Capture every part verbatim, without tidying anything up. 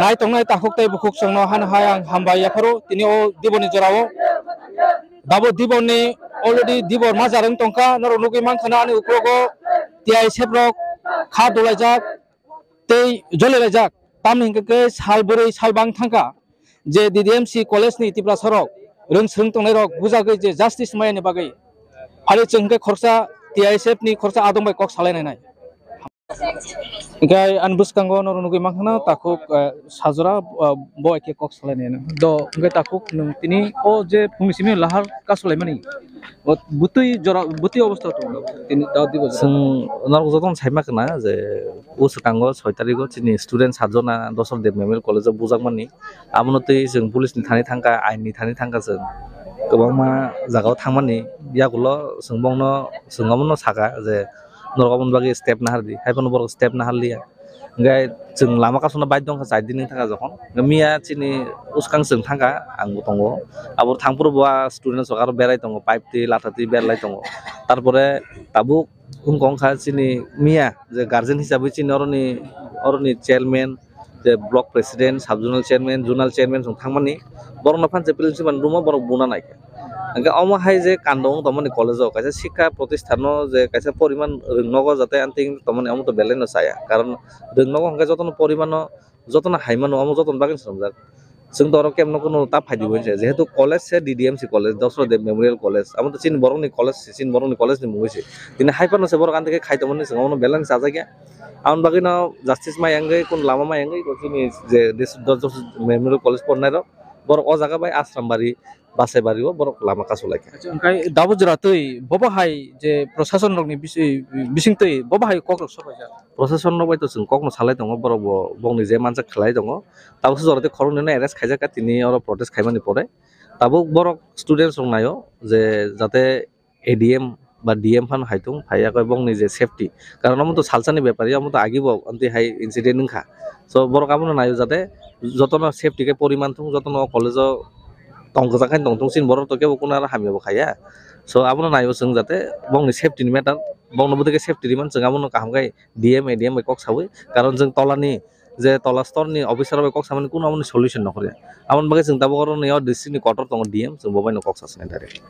Nai tongnai takhuk tei bukhuk chwngno hano hai ang hambai yapharo tini o diboni jorao. Dabo diboni already dibor majar wng tongkha, norok nugwi mankha na ani uklogo T I S F rok kha dolaijak tei jolilaijak. Tamni hwnkhe khe sal bwrwi sal bang thangkha je D D M C college ni Tiprasa rok rwng swrwng tongnai rok bujagwi je justice maya ni bagwi. Phali chwng hwnkhe khoroksa T I S F ni khoroksa adong bai kok salai nai nai. Hingke ani bwskango norok nugwi mankha na takhuk, eh, sajora, eh, bo hai khe kok salainai no. Do hingke takhuk nwng tini o je phungni simi lahar kasulaimani, o bwtwi jora, bwtwi obostha tongo tini da dibo jora. Chwng norok jotono sai mankha na je o swkango soi tarikgo chini student sajona Dosra Deb Memorial College o bujakmani. Abono twi chwng police ni thani thangkha, ain ni thani thangkha chwng. Kwbangma jagao thangmani yagulo chwng bongno, chwng abono saka je norok aboni bagwi step nahardi, hai phano borok step naharliya. Hingke chwng lama kasuna bike dongkha chai din wng thangkha jokhon. Hingke miya chini uskang chwng thangkha, ang bo tongo. Abo thangphuru bo a student rok aro berai tongo, pipe twi latha twi berlai tongo. Tarpore tabuk wngkha wngkha chini miya je guardian hisabwi chini oroni, oroni chairman, je block president, sub zonal chairman, zonal chairman song thangmani, borokno phan je principal room o borok buna naikha. Hingke omo hai je kando wng tongmani college o kaisa sikha protisthan no je kaisa poriman rwng nogo jate anting tongmani omo to belai no chaya, karon rwng nogo hingke jotono poriman no jotono hai mano omo jotoni bagwi swnamjak. Chwng to oro kebo no ta phaidi bo hinse, jehetu college se D D M C college, Dosra Deb Memorial College, amo to chini borokni college se, chini borokni college ni mungwi se. Tini hai phano se borok anti khe khai tongmani chwng omo no belai no chajakya. Aboni bagwi no justice mai wngwi, kun lama mai wngwi, chini je Dosra Deb Memorial College pornai rok, borok o jaga bai Ashram Bari, Bachai Bari o borok lama kasulaikha. Acha, hingke dabo jora twi bobo hai je prosason rokni bisi-, bising twi bobo hai kok rok sobaijak. Prosason rok bai to chwng kok no salai tongo, borok bo bongni je manjak khlai tongo. Tabuk se jora twi khoroknwi no arrest khaijak kha tini oro protest khaimani pore. Tabuk borok students rok naio je jate A D M ba D M phano hai thung, phai yakhe bongni je safety. Karon omo to salsani bepar, omo to agi bo amtwi hai incident wngkha. So borok abono naio jate jotono safety khe poriman thung, jotono o college o tong kwchang khe tong thung, chini borok to kebo kuno aro hamya bo khaiya. So abono naio chwng jate bongni safety ni matter, bongno bwtwi khe safety riman chwng abono kaham khe D M, A D M bai kok sawi, karon chwng tolani je tola stor ni officer bai kok samani kuno amoni solution nokho ya. Amoni bagwi chwng tabuk oro ni o district ni kotor tongo D M, chwng bo bai no kok sasnai direct.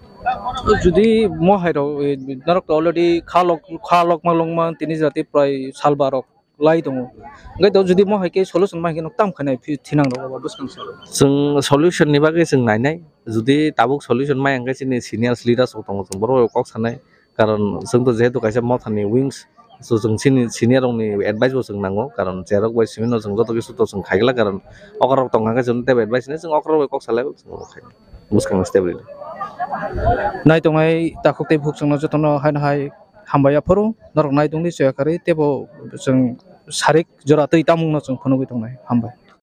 Jodi mo hai rok, eh, norok to already kha lok, kha lokma lokma tini jati prai sal barok lai tongo. Hingke to jodi mo hai khe solution ma hai khe no tam khainai phi thinang rok abo bwskang sa. Chwng solution ni bagwi chwng nainai, jodi tabuk solution ma hai khe chini senior leaders rok tongo, chwng borok bai kok sanai. Karon chwng to jehetu kaisa mothani wings, so chwng chini senior rokni advice bo chwng nango, karon cherok bai simi no chwng joto kisu to chwng khaigla, karon okorok tongkha khe chwng tebo advice hinwi chwng okorok bai kok salai chwng bo khai bwskang step rili. Nai tongnai takhuk tei bukhuk chwngno jotono haino hai hambai yaphuru norok nai tongdi choya karwi tebo chwng sarik jora twi tamungno chwng phunugwi tongnai. Hambai.